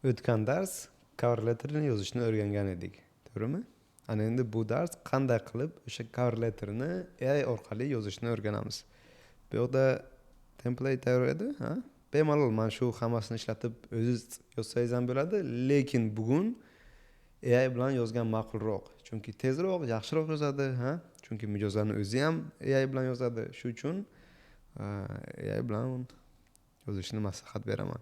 O'tgan dars cover letterni yozishni o'rgangan edik, to'g'rimi? Ana endi bu dars qanday qilib o'sha cover letterni AI orqali yozishni o'rganamiz. Bu yoqda template tayyor edi, ha? Bemalol mana shu hammasini ishlatib o'zingiz yozsangiz ham bo'ladi, lekin bugun AI bilan yozgan ma'qulroq. Chunki tezroq, yaxshiroq yozadi, ha? Chunki mijozlarni o'zi ham AI bilan yozadi. Shu uchun AI bilan yozishni maslahat beraman.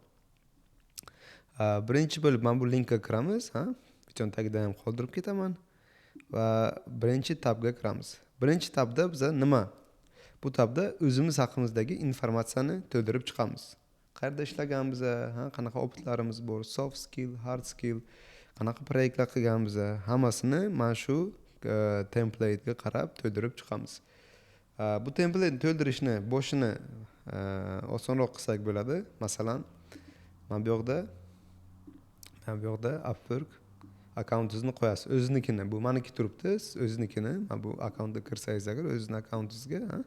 Birinchi bo'lib mana bu linkka kiramiz, ha? Videoni tagida ham qoldirib ketaman va birinchi tabga kiramiz. Birinchi tabda biza nima? Bu tabda o'zimiz haqimizdagi informatsiyani to'ldirib chiqamiz. Qayerda ishlaganmiz, ha, qanaqa opitlarimiz bor, soft skill, hard skill, qanaqa proyektlar qilganmiz, hammasini mana shu template'ga qarab to'ldirib chiqamiz. Bu template to'ldirishni boshini osonroq qilsak bo'ladi. Masalan, mana bu yoqda Upwork akkauntingizni qo'yasiz. O'ziznikini, bu maniki turibdi, siz o'ziznikini, mana bu akkauntga kirsangiz agar o'zizni akkauntingizga, ha,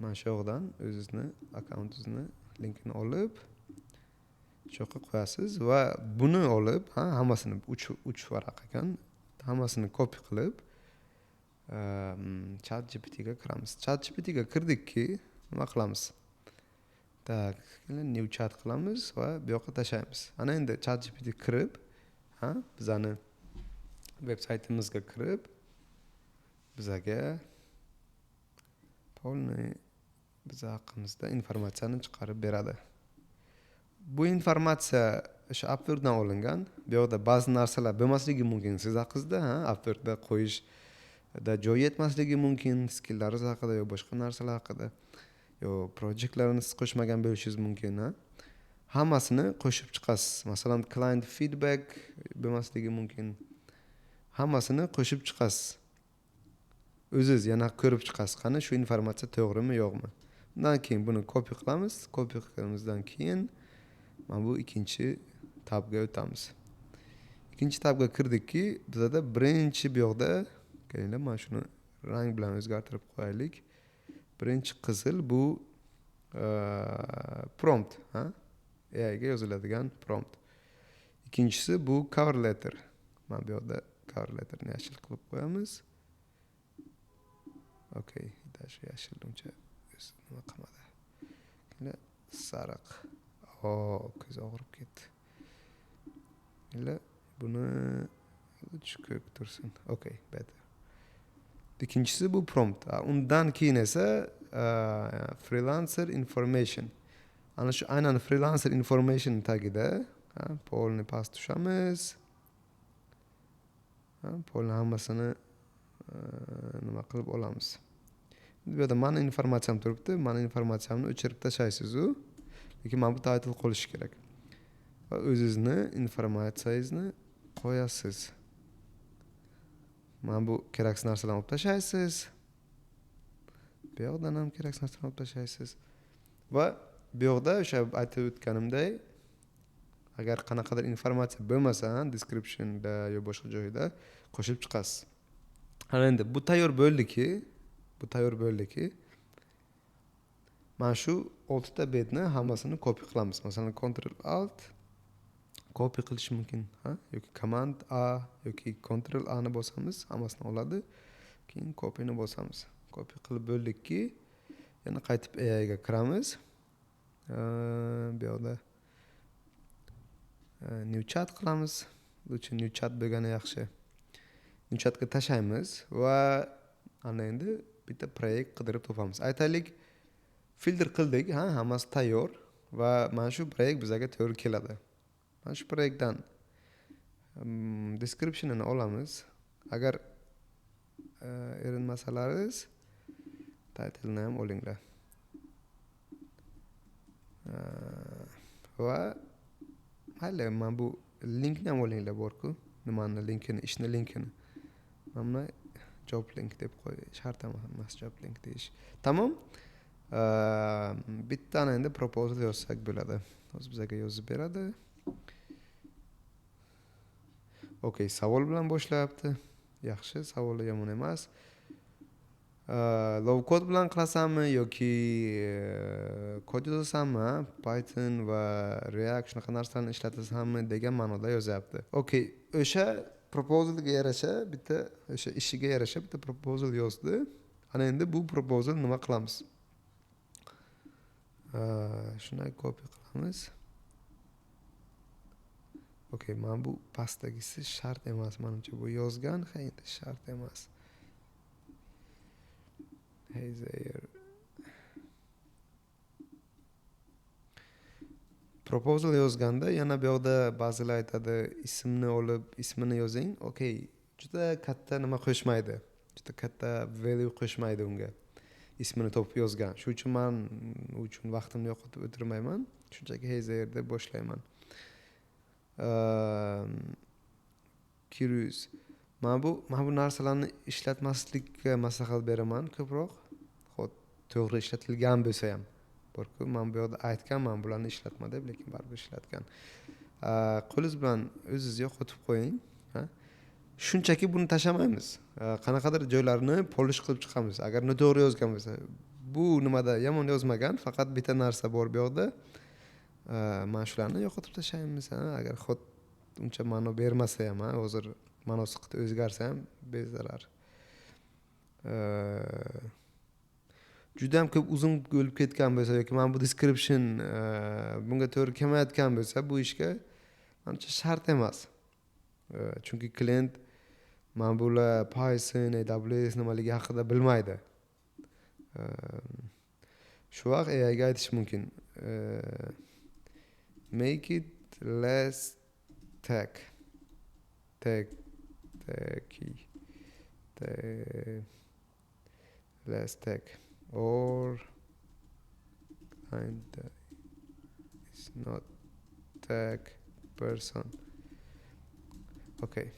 mana shu yoqdan o'zizni akkauntingizni linkini olib shu yoqqa qo'yasiz va buni olib, ha, hammasini 3 varaq ekan, hammasini copy qilib Chat GPTga kiramiz. Chat GPTga kirdikki, nima qilamiz? Так, new chat qilamiz va bu yoqqa tashlaymiz. Ana endi Chat GPT kirib, ha, bizani veb saytimizga kirib, bizaga полный biza haqimizda informatsiyani chiqarib beradi. Bu informatsiya o'sha Upworkdan olingan. Bu yoqda ba'zi narsalar bo'lmasligi mumkin siz haqingizda, ha, Upworkda qo'yishda joy yetmasligi mumkin, skilllaringiz haqida yo boshqa narsalar haqida, yo proyektlarni siz qo'shmagan bo'lishingiz mumkin, ha. Hammasini qo'shib chiqasiz. Masalan, client feedback bo'lmasligi mumkin. Hammasini qo'shib chiqasiz. O'ziz yana ko'rib chiqasiz, qani shu informatsiya to'g'rimi, yo'qmi. Undan keyin buni copy qilamiz. Copy qilganimizdan keyin mana bu ikkinchi tabga o'tamiz. Ikkinchi tabga kirdikki, bizada birinchi bu yoqda, kelinglar, mana shuni rang bilan o'zgartirib qo'yaylik. Birinchi qizil bu prompt, ha? AI ga yoziladigan prompt. Ikkinchisi bu cover letter. Mana bu yoqda cover letterni yashil qilib qo'yamiz. Okay, даже yashil uncha nima qilmadi. Endi sariq. O, ko'z og'rib ketdi. Endi buni ko'k tursin. Okay, better. Ikkinchisi bu prompt. Undan keyin esa freelancer information. Ana shu aynan freelancer information tagida полный past tushamiz. Полный hammasini nima qilib olamiz. Bu yerda mani informatsiyam turibdi. Mani informatsiyamni o'chirib tashlaysiz u. Lekin mana bu title qolishi kerak. Va o'zizni informatsiyangizni qo'yasiz. Mana bu keraksiz narsalarni olib tashlaysiz. Bu yoqdan ham keraksiz narsalarni olib tashlaysiz. Va bu yoqda o'sha aytib o'tganimdek, agar qanaqadir informatsiya bo'lmasa, descriptionda yo boshqa joyda qo'shib chiqasiz. Ana endi bu tayyor bo'ldiki, mana shu oltita betni hammasini copy qilamiz. Masalan, Ctrl Alt copy qilish mumkin, ha? Yoki Command A yoki Ctrl A ni bosamiz, hammasini oladi. Keyin copyni bosamiz. Copy qilib bo'ldikki, yana qaytib AI ga kiramiz. Bu yoqda new chat qilamiz. Лучше new chat bo'lgani yaxshi. New chatga tashlaymiz va ana endi bitta proyekt qidirib topamiz. Aytaylik, filtr qildik, ha, hammasi tayyor va mana shu proyekt bizaga to'g'ri keladi. Mana shu proyektdan descriptionini olamiz. Agar erinmasalaringiz, titleni ham olinglar. Va mayli, mana bu linkni ham olinglar, borku. Nimani linkini, ishni linkini. Mana buni job link deb qo'y, shart emas job link deyish. Tamom. Bittani endi proposal yozsak bo'ladi. Hozir bizaga yozib beradi. Okay, savol bilan boshlayapti. Yaxshi, savoli yomon emas. Low code bilan qilasanmi yoki kod yozasanmi, Python va React, shunaqa narsalarni ishlatasanmi degan ma'noda yozyapti. Okey, o'sha proposalga yarasha bitta, o'sha ishiga yarasha bitta proposal yozdi. Ana endi bu proposal nima qilamiz? Shunday copy qilamiz. Okey, mana bu pastdagisi shart emas, manimcha bu yozgan, ha, endi shart emas. Hey there. Proposal yozganda yana bu yoqda ba'zilar aytadi, ismni olib, ismini yozing. Okey, juda katta nima qo'shmaydi. Juda katta value qo'shmaydi unga. Ismini topib yozgan. Shu uchun men u uchun vaqtimni yo'qotib o'tirmayman. Shunchaki hey there deb boshlayman. Curious. Mana bu narsalarni ishlatmaslikka maslahat beraman ko'proq. Xo'p, to'g'ri ishlatilgan bo'lsa ham. Borku, men bu yoqda aytganman bularni ishlatma deb, lekin baribir ishlatgan. Qo'lingiz bilan o'zingiz yo'qotib qo'ying, ha? Shunchaki buni tashlamaymiz. Qanaqadir joylarni polish qilib chiqamiz. Agar noto'g'ri yozgan bo'lsa, bu nimada yomon yozmagan, faqat bitta narsa bor bu yoqda. Mana shularni yo'qotib tashlaymiz, ha? Agar xod uncha ma'no bermasa ham, ha, hozir ma'nosi qat'iy o'zgarsa ham bezarar. Juda ham ko'p uzun bo'lib ketgan bo'lsa yoki mana bu description bunga to'g'ri kelmayotgan bo'lsa, bu ishga manimcha shart emas. Chunki klient mana bular Python, AWS nimaligi haqida bilmaydi. Shu vaqt AI ga aytish mumkin. Make it less tech. Tech, techy. Less tech. Or client is not tech person. Okay.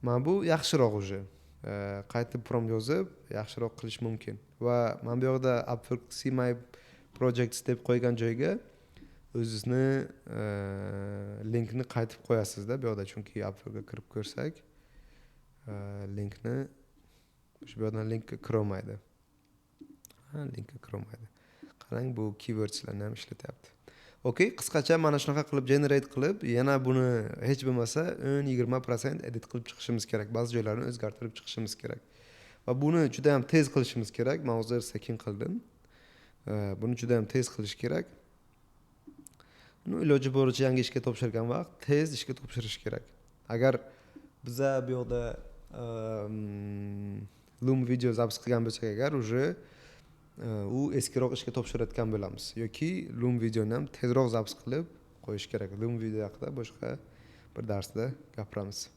Mana bu yaxshiroq уже. Qaytib prompt yozib yaxshiroq qilish mumkin. Va mana bu yoqda Upwork See My Projects deb qo'ygan joyga o'zizni linkni qaytib qo'yasizda bu yoqda, chunki Upworkga kirib ko'rsak, linkni shu bu yoqdan linkka kirolmaydi. Ha, linkka kirolmaydi. Qarang, bu keywordslarni ham ishlatyapti. Okey, qisqacha mana shunaqa qilib generate qilib, yana buni hech bo'lmasa 10-20% edit qilib chiqishimiz kerak. Ba'zi joylarini o'zgartirib chiqishimiz kerak. Va buni juda ham tez qilishimiz kerak. Men hozir sekin qildim. Buni juda ham tez qilish kerak. Buni iloji boricha yangi ishga topshirgan vaqt tez ishga topshirish kerak. Agar biza bu yoqda Loom video zapis qilgan bo'lsak, agar уже u eskiroq ishga topshirayotgan bo'lamiz yoki Loom videoni ham tezroq zapis qilib qo'yish kerak. Loom video haqida boshqa bir darsda gapiramiz.